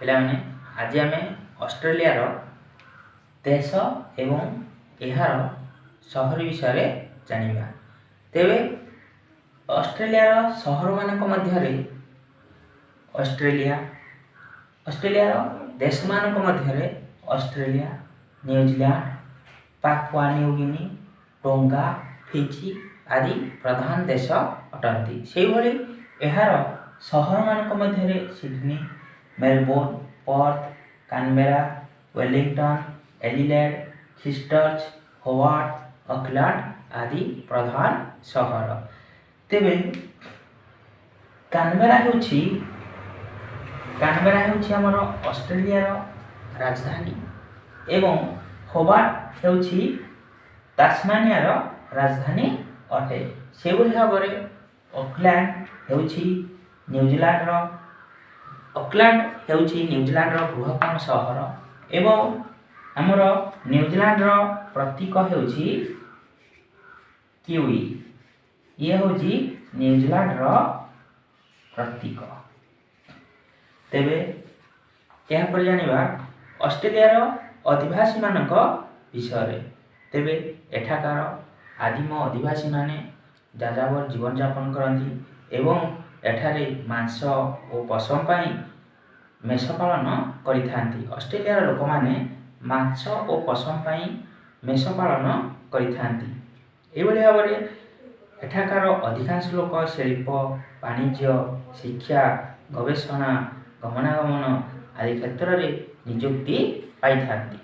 ପିଲାମାନେ, ଆଜି ଆମେ ଅଷ୍ଟ୍ରେଲିଆର ଦେଶ ଏବଂ ଏହାର ସହର ବିଷୟରେ ଜାଣିବା। ତେବେ ଅଷ୍ଟ୍ରେଲିଆର ସହରମାନଙ୍କ ମଧ୍ୟରେ ଅଷ୍ଟ୍ରେଲିଆ, ଅଷ୍ଟ୍ରେଲିଆର ଦେଶମାନଙ୍କ ମଧ୍ୟରେ Australia, New Zealand, Papua New Guinea, Tonga, Fiji ଆଦି ପ୍ରଧାନ ଦେଶ ଅଟନ୍ତି। ସେହିଭଳି ଏହାର ସହରମାନଙ୍କ ମଧ୍ୟରେ Sydney, Melbourne, Perth, Canberra, Wellington, Adelaide, Christchurch, Hobart, Auckland ଆଦି ପ୍ରଧାନ ସହର। ତେବେ କାନବେରା ହେଉଛି ଆମର ଅଷ୍ଟ୍ରେଲିଆର ରାଜଧାନୀ ଏବଂ ହୋବାର୍ଟ ହେଉଛି ତାସମାନିଆର ରାଜଧାନୀ ଅଟେ। ସେହିଭଳି ଭାବରେ ଅକଲ୍ୟାଣ୍ଡ ହେଉଛି ନ୍ୟୁଜିଲାଣ୍ଡର ଅକଲ୍ୟାଣ୍ଡ ହେଉଛି ନ୍ୟୁଜିଲାଣ୍ଡର ବୃହତ୍ତମ ସହର ଏବଂ ଆମର ନ୍ୟୁଜିଲାଣ୍ଡର ପ୍ରତୀକ ହେଉଛି କିୱି। ଇଏ ହେଉଛି ନ୍ୟୁଜିଲାଣ୍ଡର ପ୍ରତୀକ। ତେବେ ଏହାପରେ ଜାଣିବା ଅଷ୍ଟ୍ରେଲିଆର ଅଧିବାସୀମାନଙ୍କ ବିଷୟରେ। ତେବେ ଏଠାକାର ଆଦିମ ଅଧିବାସୀମାନେ ଯାଯାବର ଜୀବନଯାପନ କରନ୍ତି ଏବଂ ଏଠାରେ ମାଂସ ଓ ପଶମ ପାଇଁ ମେଷ ପାଳନ କରିଥାନ୍ତି। ଅଷ୍ଟ୍ରେଲିଆର ଲୋକମାନେ ମାଂସ ଓ ପଶମ ପାଇଁ ମେଷ ପାଳନ କରିଥାନ୍ତି। ଏହିଭଳି ଭାବରେ ଏଠାକାର ଅଧିକାଂଶ ଲୋକ ଶିଳ୍ପ, ବାଣିଜ୍ୟ, ଶିକ୍ଷା, ଗବେଷଣା, ଗମନାଗମନ ଆଦି କ୍ଷେତ୍ରରେ ନିଯୁକ୍ତି ପାଇଥାନ୍ତି।